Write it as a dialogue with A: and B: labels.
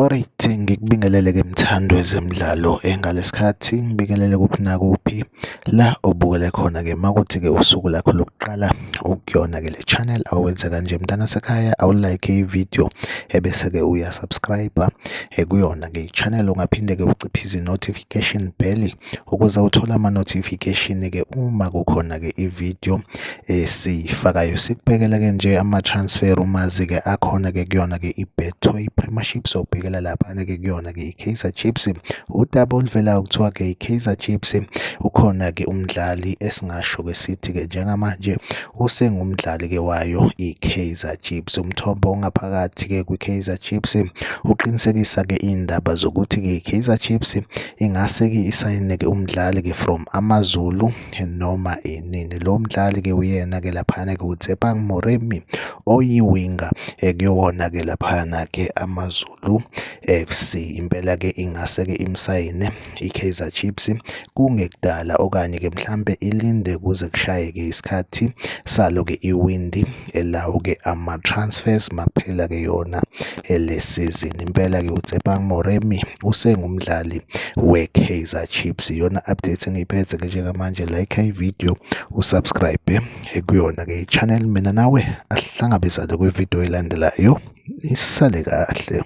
A: Alright, ngikubingelele-ke mthandi wezemidlalo ngalesikhathi ngibingelele kuphi nakuphi la obukele khona-ke makuthi-ke usuku lakho lokuqala ukuyona-ke le channel awenze kanje mntana sekhaya awulike i-video ebese-ke uyasubscribe kuyona-ke i-channel. Ungaphinde-ke uciphize i-notification bell ukuze uthole ama-notification-ke uma kukhona-ke i-video esiyifakayo. Sikubhekele-ke nje ama-transfer rumours-ke akhona-ke kuyona-ke i-Betway Premiership, sobhekela laphana-ke kuyona-ke i-Kaizer Chiefs. Udaba oluvelayo kuthiwa-ke i-Kaizer Chiefs ukhona-ke umdlali esingasho-ke sithi-ke njengamanje usengumdlali-ke wayo i-Kaizer Chiefs. Umthombo ongaphakathi-ke kwi-Kaizer Chiefs uqinisekisa-ke iy'ndaba zokuthi-ke i-Kaizer Chiefs ingase-ke isayine-ke umdlali-ke from AmaZulu noma inini. Lo mdlali-ke uyena-ke laphayana-ke uTshepang Moremi oyi-winger kuyona-ke laphayana-ke AmaZulu FC. Impela-ke ingase-ke imsayine i-Kaizer Chiefs kungekudala okanye-ke mhlampe ilinde kuze kushayeke isikhathi salo-ke iwindi elawo-ke ama-transfers makuphela-ke yona le season. Impela-ke uTshepang Moremi usengumdlali we-Kaizer Chiefs. Iyona update engiyiphethe-ke njengamanje. Like i-video, usubscribe kuyona-ke i-channel. Mina nawe asihlangabezane kwividiyo elandelayo. Isale kahle.